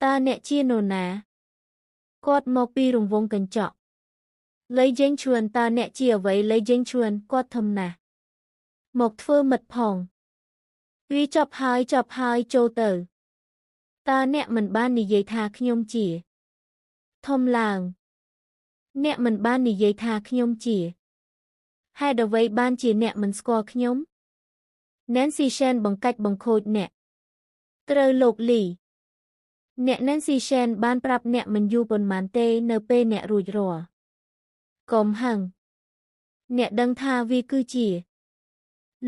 តើអ្នកជានរណាគាត់មកពីរង្វង់កញ្ចក់លៃយេងឈួនតើអ្នកជាអ្វីលៃយេងឈួនគាត់ធំណាស់មកធ្វើមិត្តផងវាចប់ហើយចប់ហើយចូលទៅតើអ្នកមិនបាននិយាយថាខ្ញុំជាធំឡើងអ្នកមិនបាននិយាយថាខ្ញុំជាហេតុអ្វីបានជាអ្នកមិនស្គាល់ខ្ញុំ Nancy Shen បង្កាច់បង្ខូចអ្នកត្រូវលោកលីអ្នក Nancy Shen បានប្រាប់អ្នកមិនយូរប៉ុន្មានទេនៅពេលអ្នករួចរាល់កុំហឹងអ្នកដឹងថាវាគឺជា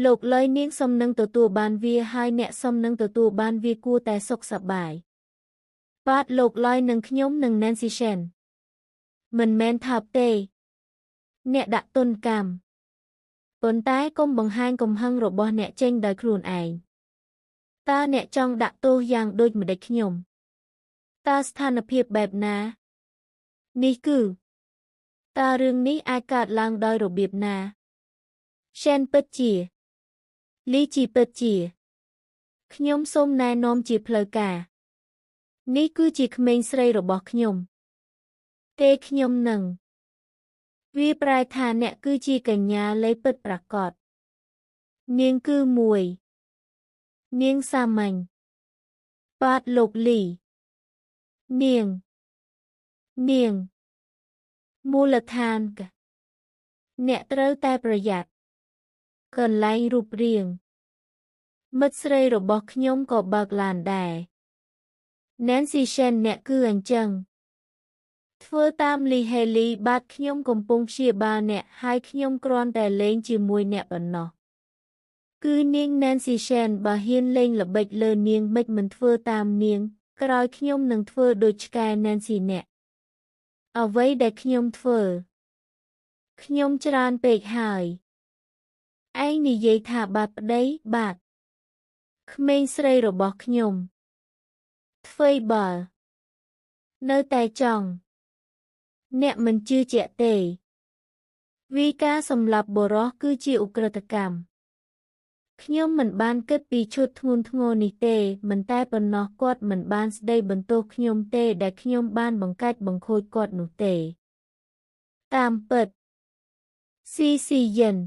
លោកឡើយនាងសុំនឹងទទួលបានវាហើយអ្នកសុំនឹងទទួលបានវាគួរតែសុខសប្បាយបាទលោកឡើយនឹងខ្ញុំនិង Nancy Shen មិនមែនថាទេអ្នកដាក់ទណ្ឌកម្មប៉ុន្តែកុំបង្ហាញកំហឹងរបស់អ្នកចេញដោយខ្លួនឯងតើអ្នកចង់ដាក់ទោសយ៉ាងដូចម្តេចខ្ញុំតើស្ថានភាពបែបណានេះគឺតើរឿងនេះអាចកើតឡើងដោយរបៀបណា Shen ពិតជាលីជីពិតជាខ្ញុំសូមណែនាំជាផ្លូវការនេះគឺជាក្មេងស្រីរបស់ខ្ញុំទេខ្ញុំនឹងវាប្រែថាអ្នកគឺជាកញ្ញាលេពិតប្រាកដនាងគឺមួយនាងសាមញ្ញបាទលោកលីនាងនាងមូលដ្ឋានអ្នកត្រូវតែប្រយ័ត្នកន្លែងរូបរាងមិត្តស្រីរបស់ខ្ញុំក៏បើកឡានដែរ Nancy Shen អ្នកគឺអញ្ចឹងធ្វើតាមលីហេលីបាទខ្ញុំកំពុងព្យាបាលអ្នកហើយខ្ញុំគ្រាន់តែលេងជាមួយអ្នកប៉ុណ្ណោះគឺនាង Nancy Shen បើហ៊ានលេងល្បិចលើនាងមិនមិនធ្វើតាមនាងក្រោយខ្ញុំនឹងធ្វើដូចឆ្កែ Nancy អ្នកអ្វីដែលខ្ញុំធ្វើខ្ញុំច្រើនពេកហើយឯងនិយាយថាបាទប្តីបាទក្មេងស្រីរបស់ខ្ញុំធ្វើបើនៅតែចង់អ្នកមិនជឿជាក់ទេវីការសម្លាប់បុរសគឺជាឧក្រិដ្ឋកម្មខ្ញុំមិនបានគិតពីឈុតធ្ងន់ធ្ងរនេះទេមិនតែប៉ុណ្ណោះគាត់មិនបានស្ដីបន្ទោសខ្ញុំទេដែលខ្ញុំបានបង្កាច់បង្ខូចគាត់នោះទេតាមពិតស៊ីស៊ីយិន